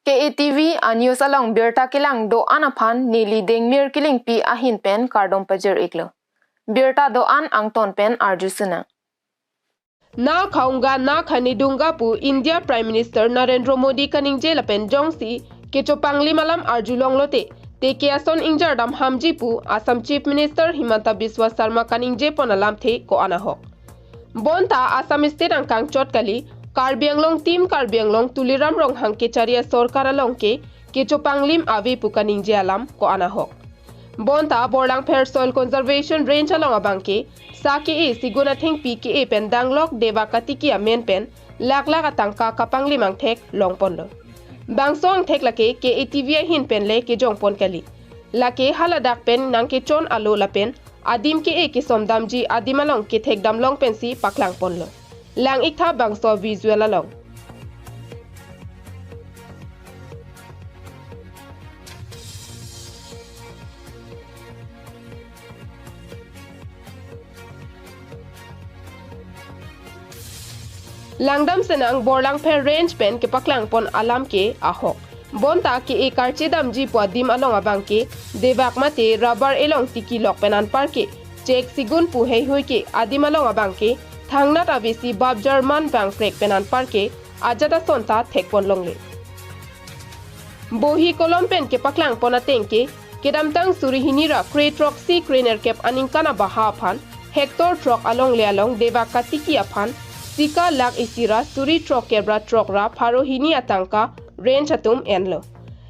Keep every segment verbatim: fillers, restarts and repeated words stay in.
K A T V a-news along birta kelang do-an aphan neli Dengmir Killingpi ahin pen kardom pajir-iklo. Birta do-an angton pen arju sinang. Na khaunga na khanedunga pu India Prime Minister Narendra Modi kaningje lapen jongsi kechopanglim alam arjulonglote, teke ason ingjardam hamji pu Assam Chief Minister Himanta Biswa Sarma kaningje pon alamthe ko-an ahok. Bonta Assam State angkang chot kali, Karbi Anglong Team Karbi Anglong Tuliram Ronghang kechari asorkar along ke kechopanglim ave pu kaningje alam ko-an ahok. Bonta Borlangpher Soil Conservation Range along abangke, sa ke-e Sigun athengpi ke-e pen danglok Debak Katiki amen pen lakh lakh atangka kapanglim angthek longponlo. Bangso angthek lake K A T V ahin pen le kejongpon kali. Lake haladak pen nangkechon alo lapen adim ke-e kesomdamji adim along kethekdamlong pensi paklangponlo. Lang-iktha bangso visual along. Langdam sinang Borlangpher Range pen kepaklangpon alam ke ahok. Bonta ke-e karchedamji pu adim along abangke, Debak mate rubber elong tikilok pen anparke, chek Sigun pu heihui ke adim along abangke, thangnat avesi bap German bangprek pen anparke, ajat ason ta thekponlongle. Bohi kolom pen kepaklangpon ateng ke, kedamtang suri hini ra kre throksi kre nerkep aningkan abaha aphan, hectare throk alongle along Debak Katiki aphan, sika lakh isi ra suri throkkep ra throk ra pharo hini atangka range atum enlo.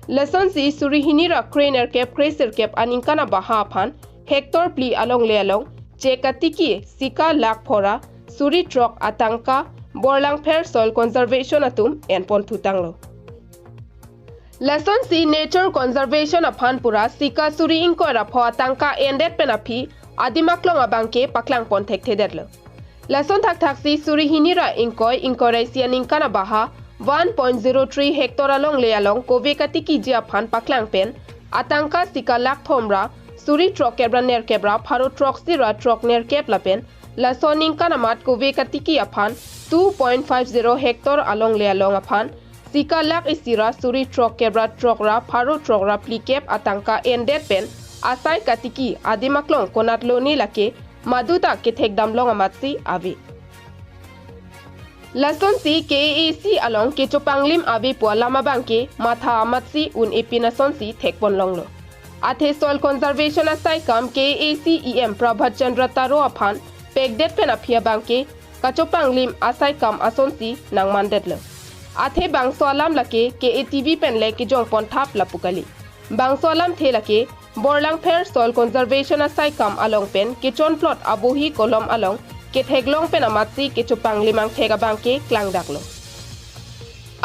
Lasonsi suri hini ra kre nerkep kre sirkep aningkan abaha aphan, hectare phli alongle along, chek Katiki sika lakh pho ra suri throk atangka Borlangpher Soil Conservation atum enpon thutanglo. Lasonsi nature conservation aphan pura sika suri ingkoi ra pho atangka endet pen aphi adim aklong abangke paklangpon thekthedetlo. Lason thakthaksi suri hini ra ingkoi ingkoi ra isi aningkan abaha one point zero three hectare alongle along kove katikiji aphan paklang pen atangka sika lakh thom ra suri throkkep ra nerkep ra pharo throksi ra throk nerkep lapen laso aningkan amat kove katiki aphan two point five zero hectare alongle along aphan sika lakh isi ra suri throkkep ra throk ra pharo throk ra phlikep atangka endet pen asai katiki adim aklong konat lone lake maduta kethekdamlong amatsi ave. Lasonsi K A A C along kechopanglim ave pu alam abangke matha amatsi un-epin asonsi thekponlonglo. Athe soil conservation asaikam K A A C E M Prabhat Chandra Taro aphan pekdet pen aphi abangke kachopanglim asaikam asonsi nangmandetlo. Athe bangso alam lake K A T V pen le kejongpon thap lapu kali. Bangso alamthe lake Borlangpher Soil Conservation asaikam along pen kechonplot abohi kolom along ketheklong pen amatsi kechopanglim angthek abangke klangdaklo.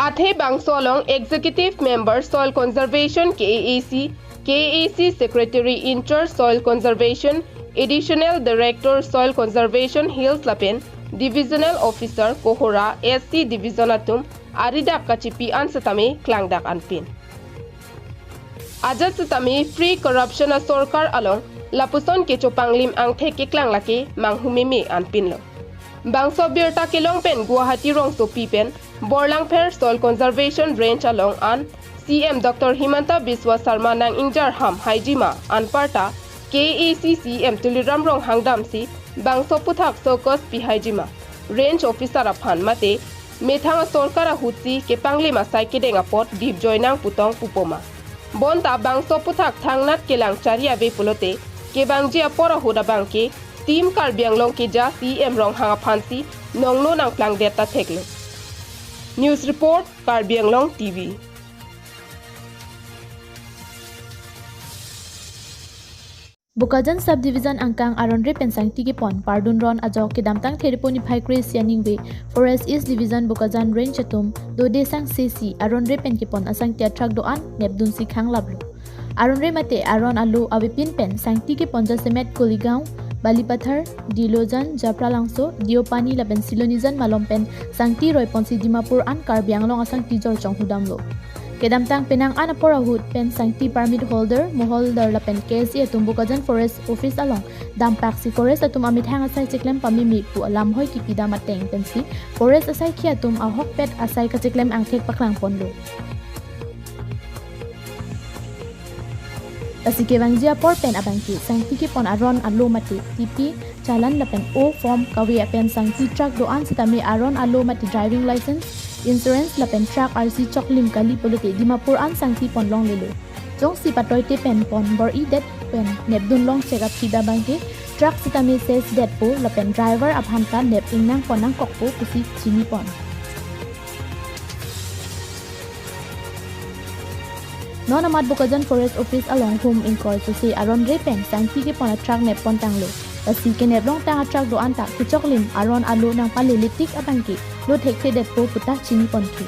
Athe bangso along Executive Member Soil Conservation K A A C, K A A C Secretary in Charge Soil Conservation, Additional Director Soil Conservation Hills lapen Divisional Officer Kohora S C Division atum aridak kachipi an setame klangdak anpin. Ajat setame free corruption asorkar along lapuson kechopanglim angthek keklang lake manghumeme anpinlo. Bangso birta kelong pen Guwahati rongsopi pen Borlangpher Soil Conservation Range along an C M Doctor Himanta Biswa Sarma nang-ingjar ham haijima anparta K A A C C M Tuliram Ronghang damsi bangso aputhak circus pihaijima range officer aphan mate methang asorkar ahutsi kepanglim asai kedeng apot dip joinang putong pupoma. Bonta bangso aputhak thangnat kelang chari ave pulote kevangji apor ahut abangke Team Karbi Anglong keja C M Ronghang aphansi nongno nangplangdet ta theklo. News report, Karbi Anglong T V. Bokajan Subdivision angkang aron re pen sangti kepon pardun ron ajok kedamtang Thereponi phai kre isi aningve Forest East Division Bokajan Range atum dode sang sesi aron re pen kepon asangti atrak do-an nepdunsi khanglaplo. Aron re mate aron alo avepin pen sangti kepon jasemet Koligaon, Balipathar, Dilojan, Japralangso, Deopani lapen Silonijan malom pen sangti roiponsi Dimapur an Karbi Anglong asangti jorchong hudamlo. Kedamtang penang an apor ahut pen sangti permit holder, moholdar lapen K S A atum Bokajan Forest Office along dampaksi forest atum amethang asai cheklem pameme pu alam hoi kipidam ateng pensi forest asaikhi atum ahokpet asai kacheklem angthek paklangponlo. Lasi kevangji apor pen abangke sangti kepon aron alo mate T P, challan lapen O form kave pen sangti truck do-an sitame aron alo mate driving license, insurance lapen truck R C choklim kali pulote Dimapur an sangti pon longlelo. Jongsi patoite pen pon bor-idet pen nepdun long check aphi abangke truck sitame seize detpo lapen driver aphan ta nep ingnang pon nangkokpo pusi chinipon. Non amat Bokajan Forest Office along hum ingkoi sose aron re pen sangti kepon atruck nep pon tanglo. Lasi kenep longtang atruck do-an ta kechoklim aron alo nangpalele tik abangke lo thekthedetpo puta chinipon thu.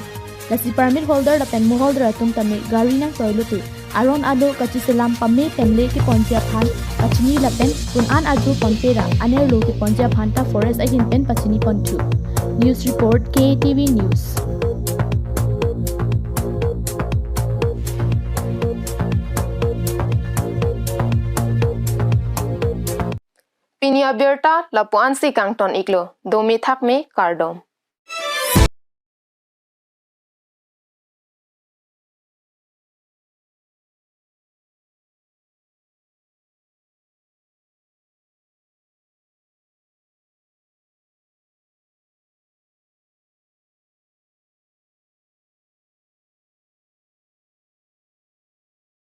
Lasi permit holder lapen mo holder atum tame gari nangtoi lote aron alo kachiselam pame pen le keponji aphan kachini lapen kun an aju ponpe ra anerlo keponji aphan ta forest ahin pen pachinipon thu. News report, K A T V News. Pini abirta lapu-an si kangton iklo, dome thakme kardom.